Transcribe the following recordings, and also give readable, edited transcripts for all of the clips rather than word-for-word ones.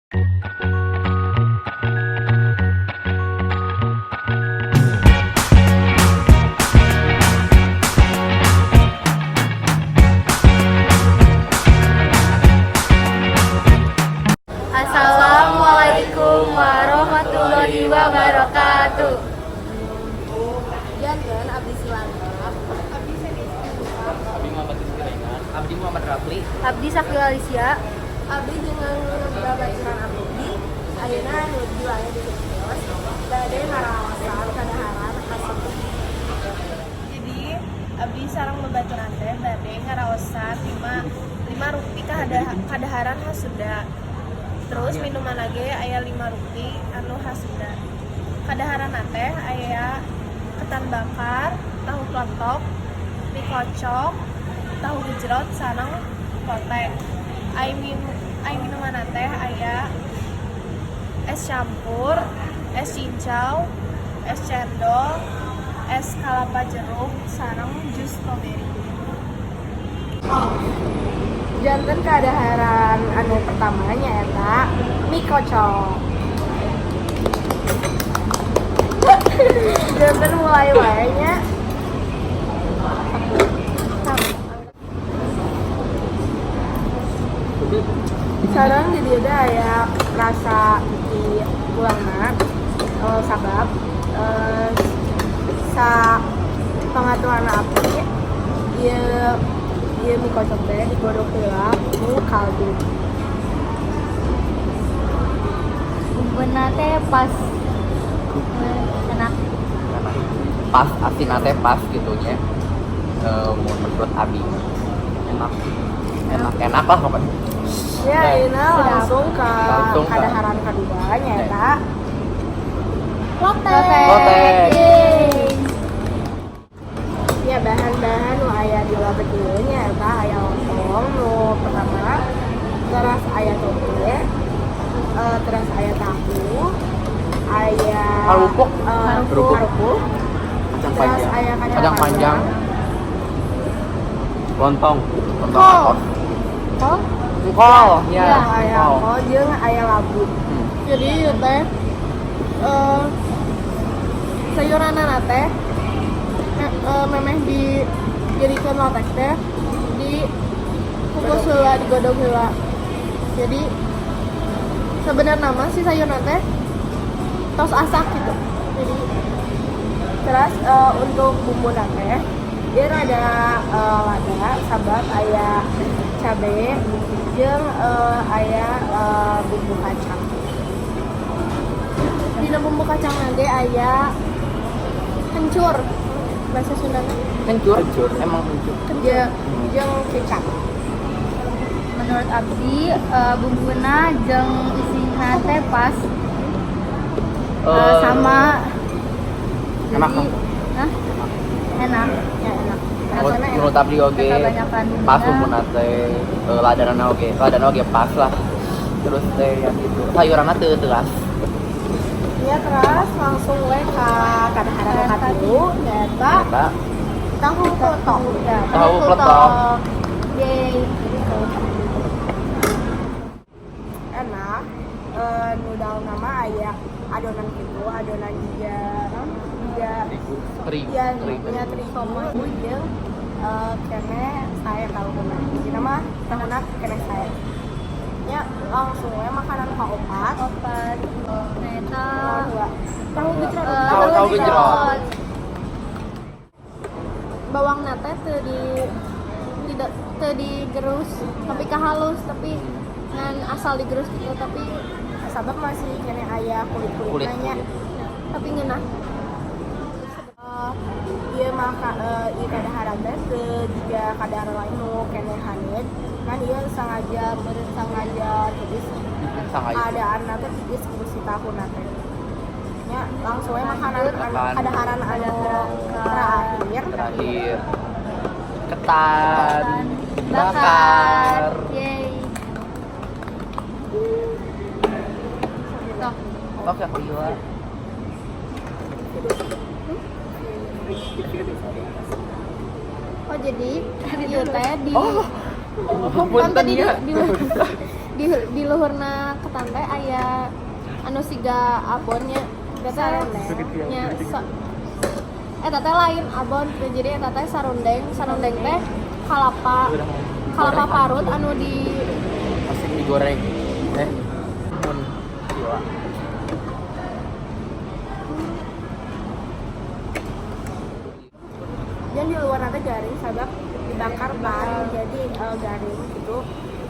Assalamualaikum warahmatullahi wabarakatuh. Janten abdi Silangkap. Abdi Muhammad Rizky Renan. Abdi Muhammad Rafli. Abdi Sakil Alicia. Abdi dengan babaturan abdi ayeuna nuju aya di kios bade ngaraosan kadaharan khas. Jadi abdi sareng babaturan teh bade ngaraosan lima lima rupi kadaharan khas Sunda. Terus minuman lagi aya lima rupi anu khas Sunda. Kadaharan teh aya ketan bakar, tahu peletok, mie kocok, tahu gejrot, sareng lotek. Ai minuman teh aya es campur, es cincau, es cendol, es kalapa jeruk, sareng jus strawberry. Janten kadaharan anu pertama nyaeta mie kocok. Janten mulai wae nya. Sekarang di dieu teh aya rasa di tulangna, sabab sa pangaturan abdi ieu ieu mie kocok teh digodok heula ku kaldu. Bumbuna teh pas, enak. Pas asin teh pas gitu nya. Menurut Abi enak. Enak enak lah pokoknya. Ya, Nah, ini langsung ke Langsung ke- kadaharan kedua nyaeta Lotek. Lotek. Yeay. Ya, bahan-bahan nu aya di lotek ieu nyaeta aya lontong nu pertama, terus aya toge, terus aya tahu, aya Karupuk. Kerupuk. Karupuk. Kacang Terus panjang. aya kacang Kacang panjang. Lontong. Lontong Kol. atos. Kol. Kol, ya. Ya, aya Kol. kol jeung aya labu. Jadi ieu teh sayuranana teh memeh dijadikeun lotek teh di kukus heula, digodog heula. Jadi sebenarnya mah si sayuran teh tos asak gitu. Jadi Terus untuk bumbu teh dia rada lada sabab aya cabe jeung aya bumbu kacang. Dina bumbu kacang ge aya kencur, bahasa Sundana. Kencur. Kencur. Emang kencur. Jeung jeung kecap. Menurut Abdi bumbuna jeung isina teh pas, sama. Enak Jadi, dong. hah? Enak. Ya, enak. Menurut, Rasanya enak. menurut Abdi oge Kebanyakan bumbunya. Pas bumbuna teh, ladana oge, ladana oge pas lah. Terus teh yang gitu. Sayuranna teu teuas. Ya, terus langsung we ka kadaharan nu katilu nyaeta Eta tahu peletok. Ya, tahu peletok. Yeay. Enak. Nu daun nama aya adonan gitu, adonan jiga naon? Jiga Terigu. ya, Terigu. nya terigu jeung keneh sae tahuna. Jadi nama tahuna keneh sae. Ya, langsung we makanan kaopat. Opat. Nah, eta Dua. Tahu gejrot. Tahu tahu gejrot. Bawang teh teu di tidak teu digerus tapi kahalus, tapi ngan asal digerus gitu, tapi Sabab masih keneh aya Kulit kulit-kulitnya nya. kulit. Tapi ngeunah. Ieu maka ieu kadaharan teh teu jiga kadaharan lain nu keneh haneut kan, ieu sengaja meureun sengaja tiis. Sangai. Keadaan teh tiis ku si tahuna teh nya. Langsung we makanan anu Makan. Kadaharan anu terakhir. Terakhir ketan bakar. bakar. Yeay. Tok. Tok ya gila. Oh, jadi ieu teh di Oh, kan punten tadi ya. di luhurna ketan. ketan teh aya anu siga abonnya. Eta Sarundeng. Nya eta teh lain abon gitu. Jadi eta teh sarundeng, sarundeng teh kalapa kalapa parut anu di Asik digoreng. Eh, mun gila. Dan di luar nanti garing sabab dibakar pan, jadi garing gitu.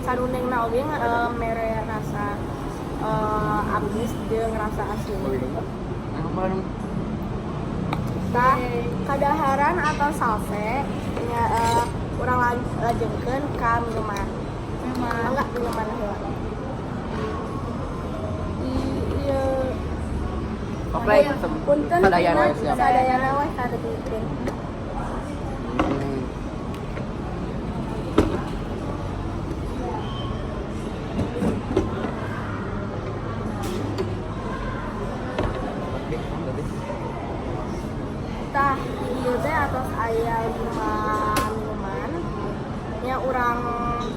Sarundengna oge mere rasa amis jeung rasa asin. Tah, kadaharan atau salve nya urang lajengkeun ka minuman. Minuman. Enggak, minuman heula. Iya. Oke, Punten, sadayana we siap. Sadayana we kadeukeun. Tah, di ieu teh atos aya 5 minuman. Nya urang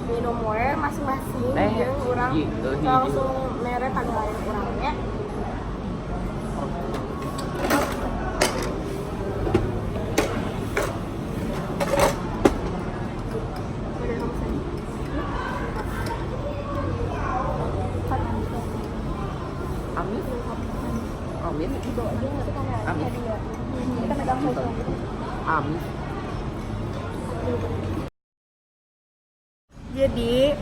minum we masing-masing Eh, jeung urang gitu, hiji. langsung mere panilaian urang nya. Udah selesai. Amis. Amis. Amis. Kita pegang saja. Amis. Jadi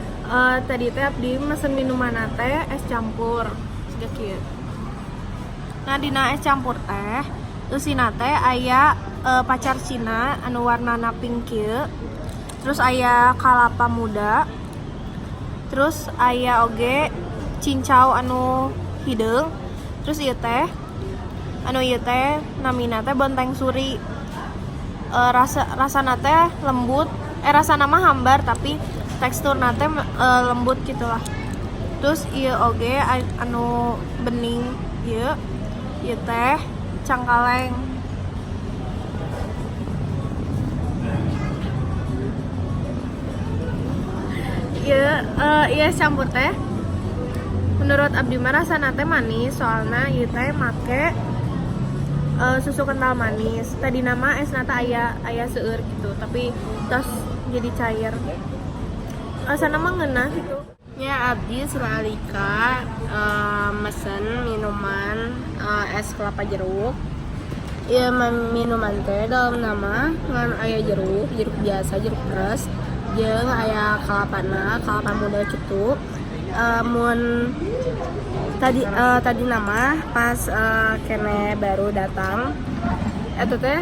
tadi teh abdi mesen minuman teh es campur siga kieu. Nah, dina es campur teh eusina teh aya pacar Cina anu warnana pink kieu. Terus aya kalapa muda. Terus aya oge cincau anu hideung. Terus ieu teh anu ieu teh namina teh bonteng suri. Rasa rasana teh lembut, rasana mah hambar tapi teksturna teh lembut gitulah. Terus ieu oge anu bening ieu, ieu teh cangkaleng. Ieu ieu es campur teh menurut abdi mah rasana teh manis, soalna ieu teh make susu kental manis. Tadi nama esna teh aya aya seueur gitu, tapi terus jadi cair. Rasana mah ngeunah gitu. Ya, abdi Suralika mesen minuman es kelapa jeruk. Ya, minuman teh dalam nama ngan aya jeruk, jeruk biasa, jeruk peres, jeung aya kalapana, kalapa muda gitu. Mun tadi tadi nama pas keneh baru datang eta teh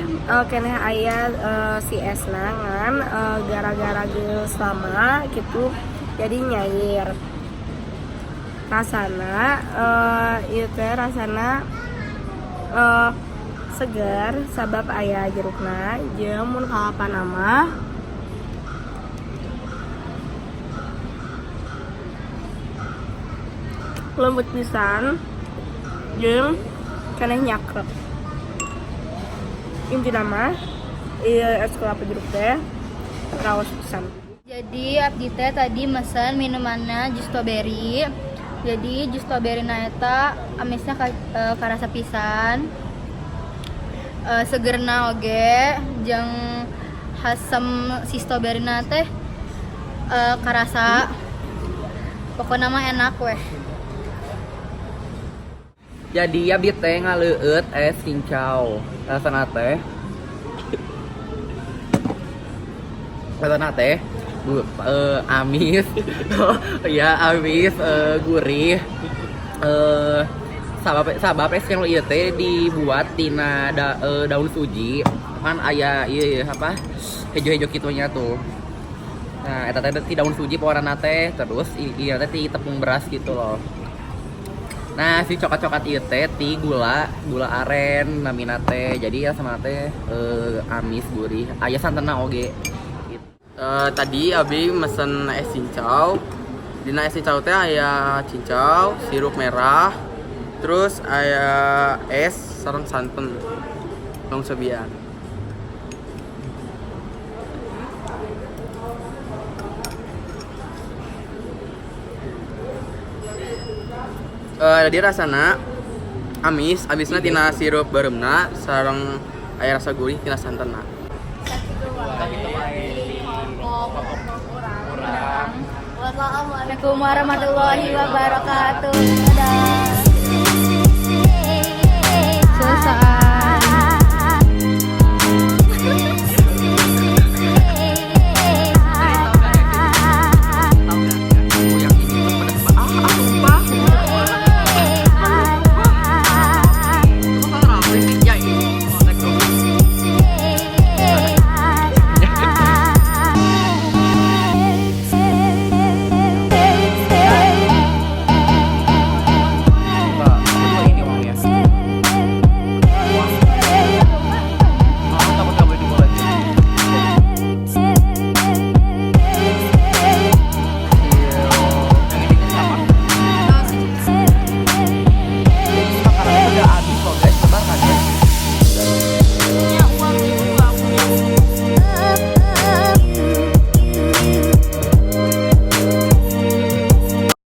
keneh aya si esna, ngan gara-gara geus lama gitu jadi nyair. Rasana ieu teh rasana segar sabab aya jerukna, jeung mun kalapana mah lembut pisan jeung keneh nyakrep. Intina mah ieu es kelapa jeruk teh raos pisan. Jadi abdi teh tadi mesen minumannya jus strawberry. Jadi jus strawberry na eta amisnya karasa pisan. Segerna oge jeung hasem si strawberry na teh karasa. Pokoknya mah enak weh. Jadi abdi teh ngaleueut es cincau. Rasana teh amis, ya amis, gurih, sabab sabab es yang ieu teh dibuat tina daun suji kan aya ieu apa hejo-hejo kitunya tuh. Nah, eta teh ti daun suji pewarna teh, terus ieu teh ti tepung beras gitu loh. Nah, si coklat-coklat ieu teh ti gula gula aren namina teh. Jadi ya sama teh amis gurih, aya santenna oge gitu. Tadi abi mesen es cincau. Dina es cincau teh aya cincau, sirup merah, terus aya es sareng santen. Tong sebian. Jadi rasana amis, amisna tina sirup beureumna sareng aya rasa gurih tina santenna. Wassalamualaikum warahmatullahi wabarakatuh. Dadah.